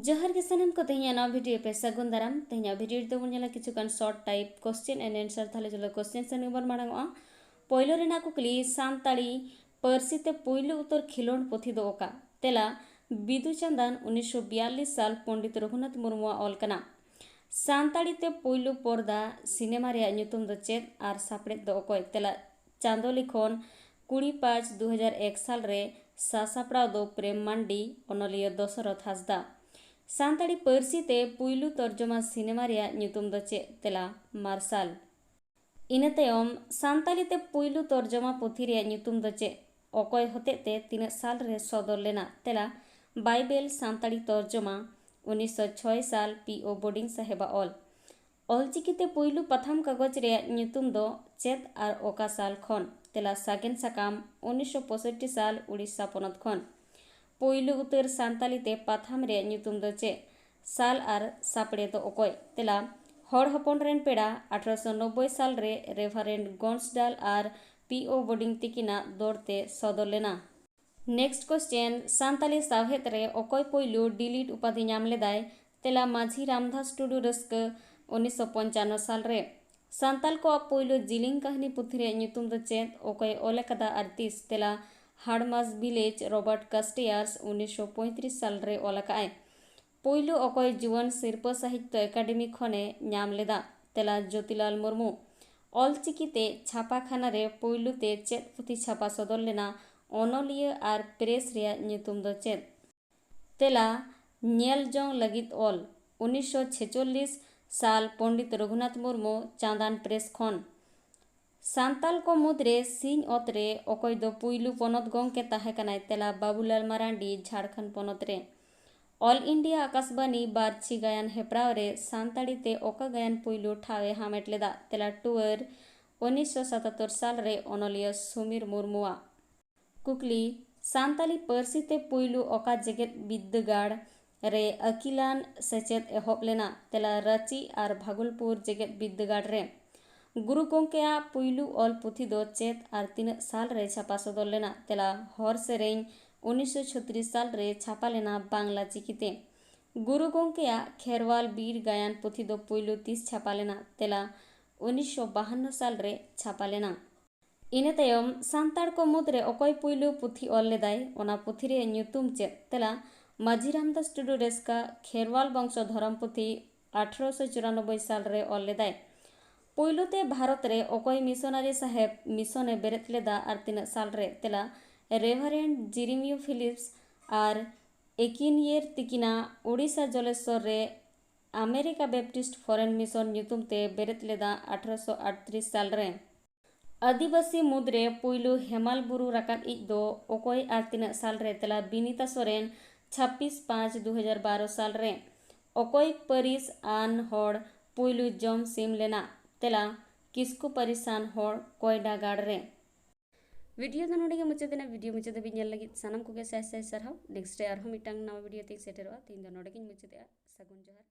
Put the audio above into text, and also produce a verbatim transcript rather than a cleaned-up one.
ᱡᱚᱦᱟᱨ ᱜᱮ ᱥᱟᱱᱟᱢ ᱠᱚ, ᱛᱮᱦᱮᱧᱟᱜ ᱱᱚᱣᱟ ᱵᱷᱤᱰᱤᱭᱳ ᱯᱮ ᱥᱟᱹᱜᱩᱱ ᱫᱟᱨᱟᱢ᱾ ᱛᱮᱦᱮᱧᱟᱜ ᱵᱷᱤᱰᱤᱭᱳ ᱨᱮᱫᱚ ᱵᱚᱱ ᱧᱮᱞᱟ ᱠᱤᱪᱷᱩ ᱜᱟᱱ short type question and answer᱾ ᱛᱟᱦᱞᱮ ᱪᱚᱞᱚ question ᱥᱮᱱ ᱜᱮᱵᱚᱱ ᱢᱟᱲᱟᱝ ᱚᱜᱼᱟ᱾ ᱯᱳᱭᱞᱳ ᱨᱮᱱᱟᱜ ᱠᱩᱠᱞᱤ, ᱥᱟᱱᱛᱟᱲᱤ ᱯᱟᱹᱨᱥᱤ ᱛᱮ ᱯᱩᱭᱞᱩ ᱩᱛᱟᱹᱨ ᱠᱷᱮᱞᱳᱸᱰ ᱯᱩᱛᱷᱤ ᱫᱚ ᱚᱠᱟ? ᱛᱮᱞᱟ, ᱵᱤᱫᱩ ᱪᱟᱸᱫᱟᱱ, ᱩᱱᱤᱥᱥᱚ ᱵᱤᱭᱟᱞᱞᱤᱥ ᱥᱟᱞ, ᱯᱚᱱᱰᱤᱛ ᱨᱚᱜᱷᱩᱱᱟᱛᱷ ᱢᱩᱨᱢᱩᱣᱟᱜ ᱚᱞ ᱠᱟᱱᱟ᱾ ᱥᱟᱱᱛᱟᱲᱤ ᱛᱮ ᱯᱩᱭᱞᱩ ᱯᱚᱨᱫᱟ ᱥᱤᱱᱮᱢᱟ ᱨᱮᱭᱟᱜ ᱧᱩᱛᱩᱢ ᱫᱚ ᱪᱮᱫ ᱟᱨ ᱥᱟᱯᱲᱮᱫ ᱫᱚ ᱚᱠᱚᱭ? ᱛᱮᱞᱟ, ᱪᱟᱸᱫᱚ ᱞᱤᱠᱷᱚᱱ, ᱠᱩᱲᱤ ᱯᱟᱸᱪ ᱫᱩ ᱦᱟᱡᱟᱨ ᱮᱠ ᱥᱟᱞ ᱨᱮ᱾ ᱥᱟᱥᱟᱯᱲᱟᱣ ᱫᱚ ᱯᱨᱮᱢ ᱢᱟᱱᱰᱤ, ᱚᱱᱚᱞᱤᱭᱟᱹ ᱫᱚᱥᱚᱨᱚᱛᱷ ᱦᱟᱸᱥᱫᱟ᱾ ᱥᱟᱱᱛᱟᱲᱤ ᱯᱟᱹᱨᱥᱤ ᱛᱮ ᱯᱩᱭᱞᱩ ᱛᱚᱨᱡᱚᱢᱟ ᱥᱤᱱᱮᱢᱟ ᱨᱮᱭᱟᱜ ᱧᱩᱛᱩᱢ ᱫᱚ ᱪᱮᱫ? ᱛᱮᱞᱟ, ᱢᱟᱨᱥᱟᱞ᱾ ᱤᱱᱟᱹ ᱛᱟᱭᱚᱢ ᱥᱟᱱᱛᱟᱲᱤ ᱛᱮ ᱯᱩᱭᱞᱩ ᱛᱚᱨᱡᱚᱢᱟ ᱯᱩᱛᱷᱤ ᱨᱮᱭᱟᱜ ᱧᱩᱛᱩᱢ ᱫᱚ ᱪᱮᱫ? ᱚᱠᱚᱭ ᱦᱚᱛᱮᱡ ᱛᱮ ᱛᱤᱱᱟᱹᱜ ᱥᱟᱞ ᱨᱮ ᱥᱚᱫᱚᱨ ᱞᱮᱱᱟ? ᱛᱮᱞᱟ, ᱵᱟᱭᱵᱮᱞ ᱥᱟᱱᱛᱟᱲᱤ ᱛᱚᱨᱡᱚᱢᱟ, ᱩᱱᱤᱥᱥᱚ ᱪᱷᱚᱭ ᱥᱟᱞ, ᱯᱤ ᱳ ᱵᱳᱰᱤᱝ ᱥᱟᱦᱮᱵᱟᱜ ᱚᱞ᱾ ᱚᱞᱪᱤᱠᱤ ᱛᱮ ᱯᱩᱭᱞᱩ ᱯᱟᱛᱷᱟᱢ ᱠᱟᱜᱚᱡᱽ ᱨᱮᱭᱟᱜ ᱧᱩᱛᱩᱢ ᱫᱚ ᱪᱮᱫ ᱟᱨ ᱚᱠᱟ ᱥᱟᱞ ᱠᱷᱚᱱ? ᱛᱮᱞᱟ, ᱥᱟᱜᱮᱱ ᱥᱟᱠᱟᱢ, ᱩᱱᱤᱥᱥᱚ ᱯᱚᱸᱭᱥᱚᱴᱴᱤ ᱥᱟᱞ, ᱩᱲᱤᱥᱥᱟ ᱯᱚᱱᱚᱛ ᱠᱷᱚᱱ᱾ ᱯᱩᱭᱞᱩ ᱩᱛᱟᱹᱨ ᱥᱟᱱᱛᱟᱲᱤ ᱛᱮ ᱯᱟᱛᱷᱟᱢ ᱨᱮᱭᱟᱜ ᱧᱩᱛᱩᱢ ᱫᱚ ᱪᱮᱫ? ᱥᱟᱞ ᱟᱨ ᱥᱟᱯᱲᱮ ᱫᱚ ᱚᱠᱚᱭ? ᱛᱮᱞᱟ, ᱦᱚᱲ ᱦᱚᱯᱚᱱ ᱨᱮᱱ ᱯᱮᱲᱟ, ᱟᱴᱷᱨᱚᱥᱚ ᱱᱚᱵᱵᱳᱭ ᱥᱟᱞ ᱨᱮ ᱨᱮᱵᱷᱟᱨᱮᱱᱰ ᱜᱚᱱᱥᱰᱟᱞ ᱟᱨ ᱯᱤ ᱳ ᱵᱳᱰᱤᱝ ᱛᱤᱠᱤᱱᱟᱜ ᱫᱚᱨ ᱛᱮ ᱥᱚᱫᱚᱨ ᱞᱮᱱᱟ᱾ Next question, ᱥᱟᱱᱛᱟᱞᱤ ᱥᱟᱶᱦᱮᱫ ᱨᱮ ᱚᱠᱚᱭ ᱯᱳᱭᱞᱳ ᱰᱤᱞᱤᱴ ᱩᱯᱟᱫᱷᱤ ᱧᱟᱢ ᱞᱮᱫᱟᱭ? ᱛᱮᱞᱟ, ᱢᱟᱹᱡᱷᱤ ᱨᱟᱢᱫᱟᱥ ᱴᱩᱰᱩ ᱨᱟᱹᱥᱠᱟᱹ, ᱩᱱᱤᱥᱥᱚ ᱯᱚᱧᱪᱟᱱᱱᱚ ᱥᱟᱞ ᱨᱮ᱾ ᱥᱟᱱᱛᱟᱞ ᱠᱚᱣᱟᱜ ᱯᱳᱭᱞᱳ ᱡᱤᱞᱤᱧ ᱠᱟᱹᱦᱱᱤ ᱯᱩᱛᱷᱤ ᱨᱮᱭᱟᱜ ᱧᱩᱛᱩᱢ ᱫᱚ ᱪᱮᱫ? ᱚᱠᱚᱭ ᱚᱞ ᱟᱠᱟᱫᱟ ᱟᱨ ᱛᱤᱥ? ᱛᱮᱞᱟ, ᱦᱟᱲᱢᱟᱥ ᱵᱷᱤᱞᱮᱡᱽ, ᱨᱚᱵᱟᱨᱴ ᱠᱟᱥᱴᱤᱭᱟᱨᱥ, ᱩᱱᱤᱥᱥᱚ ᱯᱚᱸᱭᱛᱨᱤᱥ ᱥᱟᱞ ᱨᱮ ᱚᱞ ᱟᱠᱟᱫ ᱟᱭ᱾ ᱯᱩᱭᱞᱩ ᱚᱠᱚᱭ ᱡᱩᱣᱟᱹᱱ ᱥᱤᱨᱯᱟᱹ ᱥᱟᱦᱤᱛᱭᱚ ᱮᱠᱟᱰᱮᱢᱤ ᱠᱷᱚᱱᱮ ᱧᱟᱢ ᱞᱮᱫᱟ? ᱛᱮᱞᱟ, ᱡᱳᱛᱤᱞᱟᱞ ᱢᱩᱨᱢᱩ᱾ ᱚᱞᱪᱤᱠᱤ ᱛᱮ ᱪᱷᱟᱯᱟᱠᱷᱟᱱᱟ ᱨᱮ ᱯᱩᱭᱞᱩ ᱛᱮ ᱪᱮᱫ ᱯᱩᱛᱷᱤ ᱪᱷᱟᱯᱟ ᱥᱚᱫᱚᱨ ᱞᱮᱱᱟ? ᱚᱱᱚᱞᱤᱭᱟᱹ ᱟᱨ ᱯᱨᱮᱥ ᱨᱮᱭᱟᱜ ᱧᱩᱛᱩᱢ ᱫᱚ ᱪᱮᱫ? ᱛᱮᱞᱟ, ᱧᱮᱞ ᱡᱚᱝ ᱞᱟᱹᱜᱤᱫ ᱚᱞ, ᱩᱱᱤᱥᱥᱚ ᱪᱷᱮᱪᱚᱞᱞᱤᱥ ᱥᱟᱞ, ᱯᱚᱱᱰᱤᱛ ᱨᱚᱜᱷᱩᱱᱟᱛᱷ ᱢᱩᱨᱢᱩ, ᱪᱟᱸᱫᱟᱱ ᱯᱨᱮᱥ ᱠᱷᱚᱱ᱾ ᱥᱟᱱᱛᱟᱞ ᱠᱚ ᱢᱩᱫᱽᱨᱮ ᱥᱤᱧ ᱚᱛ ᱨᱮ ᱚᱠᱚᱭ ᱫᱚ ᱯᱩᱭᱞᱩ ᱯᱚᱱᱚᱛ ᱜᱚᱢᱠᱮ ᱛᱟᱦᱮᱸ ᱠᱟᱱᱟᱭ? ᱛᱮᱞᱟ, ᱵᱟᱵᱩᱞᱟᱞ ᱢᱟᱨᱟᱱᱰᱤ, ᱡᱷᱟᱲᱠᱷᱚᱸᱰ ᱯᱚᱱᱚᱛ ᱨᱮ᱾ ᱚᱞ ᱤᱱᱰᱤᱭᱟ ᱟᱠᱟᱥᱵᱟᱱᱤ ᱵᱟᱨᱪᱷᱤ ᱜᱟᱭᱟᱱ ᱦᱮᱯᱨᱟᱣ ᱨᱮ ᱥᱟᱱᱛᱟᱲᱤ ᱛᱮ ᱚᱠᱟ ᱜᱟᱭᱟᱱ ᱯᱩᱭᱞᱩ ᱴᱷᱟᱶ ᱮ ᱦᱟᱢᱮᱴ ᱞᱮᱫᱟ? ᱛᱮᱞᱟ, ᱴᱩᱣᱟᱹᱨ, ᱩᱱᱤᱥᱥᱚ ᱥᱟᱛᱟᱛᱛᱚᱨ ᱥᱟᱞ ᱨᱮ ᱚᱱᱚᱞᱤᱭᱟᱹ ᱥᱩᱢᱤᱨ ᱢᱩᱨᱢᱩᱣᱟᱜ᱾ ᱠᱩᱠᱞᱤ, ᱥᱟᱱᱛᱟᱞᱤ ᱯᱟᱹᱨᱥᱤ ᱛᱮ ᱯᱩᱭᱞᱩ ᱚᱠᱟ ᱡᱮᱜᱮᱛ ᱵᱤᱫᱽᱫᱟᱹᱜᱟᱲ ᱨᱮ ᱟᱹᱠᱤᱞᱟᱱ ᱥᱮᱪᱮᱫ ᱮᱦᱚᱵ ᱞᱮᱱᱟ? ᱛᱮᱞᱟ, ᱨᱟᱸᱪᱤ ᱟᱨ ᱵᱷᱟᱜᱚᱞᱯᱩᱨ ᱡᱮᱜᱮᱛ ᱵᱤᱫᱽᱫᱟᱹᱜᱟᱲ ᱨᱮ᱾ ᱜᱩᱨᱩ ᱜᱚᱢᱠᱮᱭᱟᱜ ᱯᱩᱭᱞᱩ ᱚᱞ ᱯᱩᱛᱷᱤ ᱫᱚ ᱪᱮᱫ ᱟᱨ ᱛᱤᱱᱟᱹᱜ ᱥᱟᱞ ᱨᱮ ᱪᱷᱟᱯᱟ ᱥᱚᱫᱚᱨ ᱞᱮᱱᱟ? ᱛᱮᱞᱟ, ᱦᱚᱨ ᱥᱮᱨᱮᱧ, ᱩᱱᱤᱥᱥᱚ ᱪᱷᱚᱛᱨᱤᱥ ᱥᱟᱞ ᱨᱮ ᱪᱷᱟᱯᱟ ᱞᱮᱱᱟ ᱵᱟᱝᱞᱟ ᱪᱤᱠᱤᱛᱮ᱾ ᱜᱩᱨᱩ ᱜᱚᱢᱠᱮᱭᱟᱜ ᱠᱷᱮᱨᱣᱟᱞ ᱵᱤᱨ ᱜᱟᱭᱟᱱ ᱯᱩᱛᱷᱤ ᱫᱚ ᱯᱩᱭᱞᱩ ᱛᱤᱥ ᱪᱷᱟᱯᱟ ᱞᱮᱱᱟ? ᱛᱮᱞᱟ, ᱩᱱᱤᱥᱥᱚ ᱵᱟᱦᱟᱱᱱᱚ ᱥᱟᱞ ᱨᱮ ᱪᱷᱟᱯᱟ ᱞᱮᱱᱟ᱾ ᱤᱱᱟᱹ ᱛᱟᱭᱚᱢ ᱥᱟᱱᱛᱟᱲ ᱠᱚ ᱢᱩᱫᱽᱨᱮ ᱚᱠᱚᱭ ᱯᱩᱭᱞᱩ ᱯᱩᱛᱷᱤ ᱚᱞ ᱞᱮᱫᱟᱭ? ᱚᱱᱟ ᱯᱩᱛᱷᱤ ᱨᱮᱭᱟᱜ ᱧᱩᱛᱩᱢ ᱪᱮᱫ? ᱛᱮᱞᱟ, ᱢᱟᱹᱡᱷᱤ ᱨᱟᱢᱫᱟᱥ ᱴᱩᱰᱩ ᱨᱮᱥᱠᱟ ᱠᱷᱮᱨᱣᱟᱞ ᱵᱚᱝᱥᱚ ᱫᱷᱚᱨᱚᱢ ᱯᱩᱛᱷᱤ ᱟᱴᱷᱨᱚᱥᱚ ᱪᱩᱨᱟᱱᱚᱵᱵᱳᱭ ᱥᱟᱞ ᱨᱮ ᱚᱞ ᱞᱮᱫᱟᱭ᱾ ᱯᱩᱭᱞᱩ ᱛᱮ ᱵᱷᱟᱨᱚᱛ ᱨᱮ ᱚᱠᱚᱭ ᱢᱤᱥᱚᱱᱟᱨᱤ ᱥᱟᱦᱮᱵ ᱢᱤᱥᱚᱱ ᱮ ᱵᱮᱨᱮᱫ ᱞᱮᱫᱟ ᱟᱨ ᱛᱤᱱᱟᱹᱜ ᱥᱟᱞ ᱨᱮ? ᱛᱮᱞᱟ, ᱨᱮᱵᱷᱟᱨᱮᱱᱰ ᱡᱤᱨᱤᱢᱤᱭᱳ ᱯᱷᱤᱞᱤᱯᱥ ᱟᱨ ᱮᱠᱤᱱᱤᱭᱮᱨ ᱛᱤᱠᱤᱱᱟᱜ ᱳᱰᱤᱥᱟ ᱡᱚᱞᱮᱥᱥᱚᱨ ᱨᱮ ᱟᱢᱮᱨᱤᱠᱟ ᱵᱮᱯᱴᱤᱥᱴ ᱯᱷᱚᱨᱮᱱ ᱢᱤᱥᱚᱱ ᱧᱩᱛᱩᱢ ᱛᱮ ᱵᱮᱨᱮᱫ ᱞᱮᱫᱟ ᱟᱴᱷᱨᱚᱥᱚ ᱟᱴᱛᱨᱤᱥ ᱥᱟᱞ ᱨᱮ᱾ ᱟᱹᱫᱤᱵᱟᱹᱥᱤ ᱢᱩᱫᱽᱨᱮ ᱯᱩᱭᱞᱩ ᱦᱮᱢᱟᱞ ᱵᱩᱨᱩ ᱨᱟᱠᱟᱵ ᱤᱡ ᱫᱚ ᱚᱠᱚᱭ ᱟᱨ ᱛᱤᱱᱟᱹᱜ ᱥᱟᱞ ᱨᱮ? ᱛᱮᱞᱟ, ᱵᱤᱱᱤᱛᱟ ᱥᱚᱨᱮᱱ, ᱪᱷᱟᱵᱵᱤᱥ ᱯᱟᱸᱪ ᱫᱩ ᱦᱟᱡᱟᱨ ᱵᱟᱨᱚ ᱥᱟᱞ ᱨᱮ᱾ ᱚᱠᱚᱭ ᱯᱟᱹᱨᱤᱥ ᱟᱱ ᱦᱚᱲ ᱯᱩᱭᱞᱩ ᱡᱚᱢ ᱥᱤᱢ ᱞᱮᱱᱟ? ᱛᱮᱞᱟ, ᱠᱤᱥᱠᱩ ᱯᱟᱹᱨᱤᱥᱟᱱ ᱦᱚᱲ ᱠᱚᱭᱰᱟ ᱜᱟᱲ ᱨᱮ᱾ ᱵᱷᱤᱰᱤᱭᱳ ᱫᱚ ᱱᱚᱰᱮ ᱜᱮ ᱢᱩᱪᱟᱹᱫ ᱮᱱᱟ᱾ ᱵᱷᱤᱰᱤᱭᱳ ᱢᱩᱪᱟᱹᱫ ᱫᱷᱟᱹᱵᱤᱡ ᱧᱮᱞ ᱞᱟᱹᱜᱤᱫ ᱥᱟᱱᱟᱢ ᱠᱚᱜᱮ ᱥᱟᱭ ᱥᱟᱭ ᱥᱟᱨᱦᱟᱣ᱾ ᱱᱮᱠᱥᱴ ᱨᱮ ᱟᱨᱦᱚᱸ ᱢᱤᱫᱴᱟᱝ ᱱᱟᱣᱟ ᱵᱷᱤᱰᱤᱭᱳ ᱛᱮᱧ ᱥᱮᱴᱮᱨᱚᱜᱼᱟ᱾ ᱛᱮᱦᱮᱧ ᱫᱚ ᱱᱚᱰᱮ ᱜᱤᱧ ᱢᱩᱪᱟᱹᱫᱮᱜᱼᱟ᱾ ᱥᱟᱹᱜᱩᱱ ᱡᱚᱦᱟᱨ᱾